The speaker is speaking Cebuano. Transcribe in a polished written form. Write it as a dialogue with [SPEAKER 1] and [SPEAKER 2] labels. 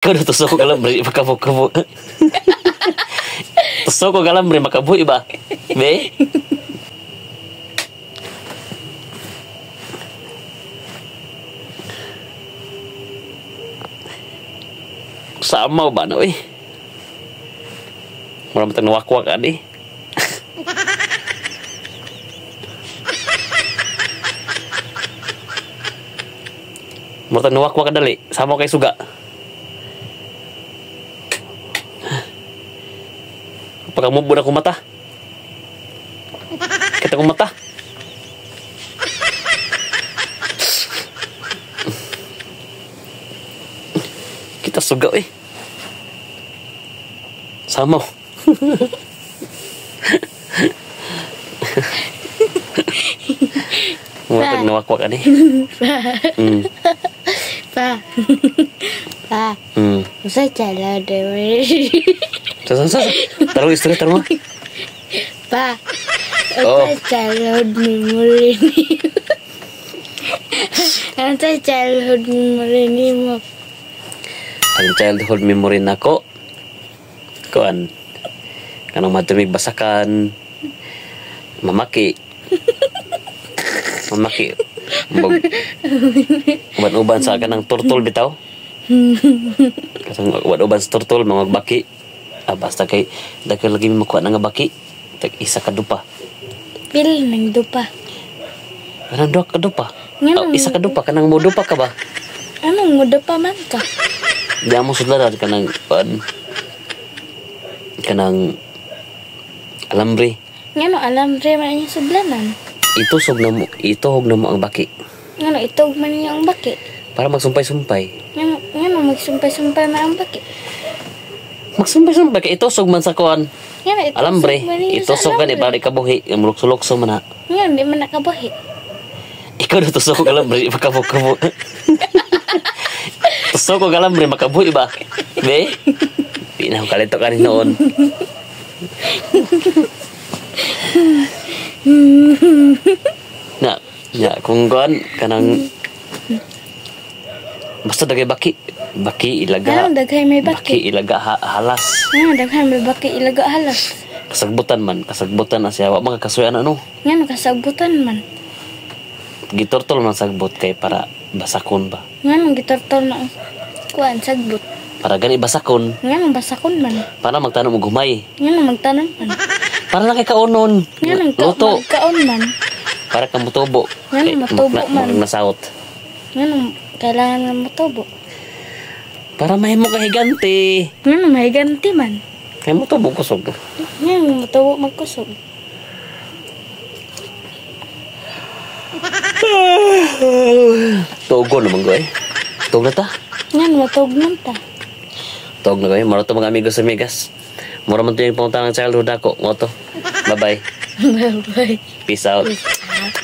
[SPEAKER 1] Ikaw na tusok ko alambre, makabukabo. Tusok ko alambre, makabuhi ba? Be? Samaw ba na, eh? Mura matang nawakwak, adi. Mura matang nawakwak, dali. Samaw kay suga. Pagkamubo na akong mata. Kita kong mata. Kita suga eh. Samaw. Mura pag nawakwak ani.
[SPEAKER 2] Pa. Pa. Sa chala de.
[SPEAKER 1] Sa. Tarong istorya tarong.
[SPEAKER 2] Pa. Oh. Childhood memory ni. Ang childhood memory ni mo.
[SPEAKER 1] Ang childhood memory nako. Kuan. Kanang madumig basakan. Mamaki. Mamaki. Uban-uban sa kanang turtle bitaw. Katong uban-uban sa turtle mga baki. Ah, basta kay daghan lagi mi makuha na nga baki. Tag isa ka dupa.
[SPEAKER 2] Pil nang dupa.
[SPEAKER 1] Kanang duha ka dupa. Oh, isa ka dupa kanang modupa ka ba?
[SPEAKER 2] Anong modupa man ka?
[SPEAKER 1] Di amo sudlaran kanang kuan. Kanang alambre.
[SPEAKER 2] Ngano alambre man inyong sudlanan?
[SPEAKER 1] Itusog na mo, ituhog na mo ang baki.
[SPEAKER 2] Ngano ituhog man ninyo ang baki?
[SPEAKER 1] Para magsumpay-sumpay.
[SPEAKER 2] Ngano magsumpay-sumpay man ang baki?
[SPEAKER 1] Magsumpay-sumpay kay itusog man sa kuan.
[SPEAKER 2] Ngano itusog
[SPEAKER 1] alambre,
[SPEAKER 2] man ninyo sa
[SPEAKER 1] itusog
[SPEAKER 2] alambre.
[SPEAKER 1] Gani para ikabuhi, mulukso-lukso man na.
[SPEAKER 2] Ngano di man nakabuhi.
[SPEAKER 1] Ikaw na tusok og alambre, makabukabo. Tusok og alambre, makabuhi ba? Be? Di na ako kalito ka rin noon. Na, ya, kung kuan kanang basta dagay baki, baki ilaga.
[SPEAKER 2] Ano daghay may baki?
[SPEAKER 1] Baki ilaga halas.
[SPEAKER 2] Ano daghay may baki ilaga halas.
[SPEAKER 1] Kasagbutan man, kasagbutan na siya. Wa makakasuyan ano?
[SPEAKER 2] Ngano kasagbutan man?
[SPEAKER 1] Gitortol man sagbot kay para basakon ba?
[SPEAKER 2] Ngano gitortol na kuan sagbot?
[SPEAKER 1] Para gani basakon.
[SPEAKER 2] Ngano basakon man?
[SPEAKER 1] Para magtanom og humay.
[SPEAKER 2] Ngano magtanom man?
[SPEAKER 1] Para lang kay kaonon.
[SPEAKER 2] Ngano
[SPEAKER 1] luto.
[SPEAKER 2] Kaon man.
[SPEAKER 1] Para ka motubo.
[SPEAKER 2] Ngano matubo man.
[SPEAKER 1] Nasawot.
[SPEAKER 2] Ngano kailangan nga motubo?
[SPEAKER 1] Para mahimo ka higante.
[SPEAKER 2] Ngano mahiganti man?
[SPEAKER 1] Kay motubo kusog.
[SPEAKER 2] Ngano motubo magkusog?
[SPEAKER 1] Tugo naman ko eh. Tug na ta.
[SPEAKER 2] Ngano matug man ta.
[SPEAKER 1] Tug na ko eh. Mura to mga amigos amigas. Mura man to yung punta ng childhood ako. Mo to. Bye-bye.
[SPEAKER 2] Bye-bye.
[SPEAKER 1] Peace out.
[SPEAKER 2] Peace out.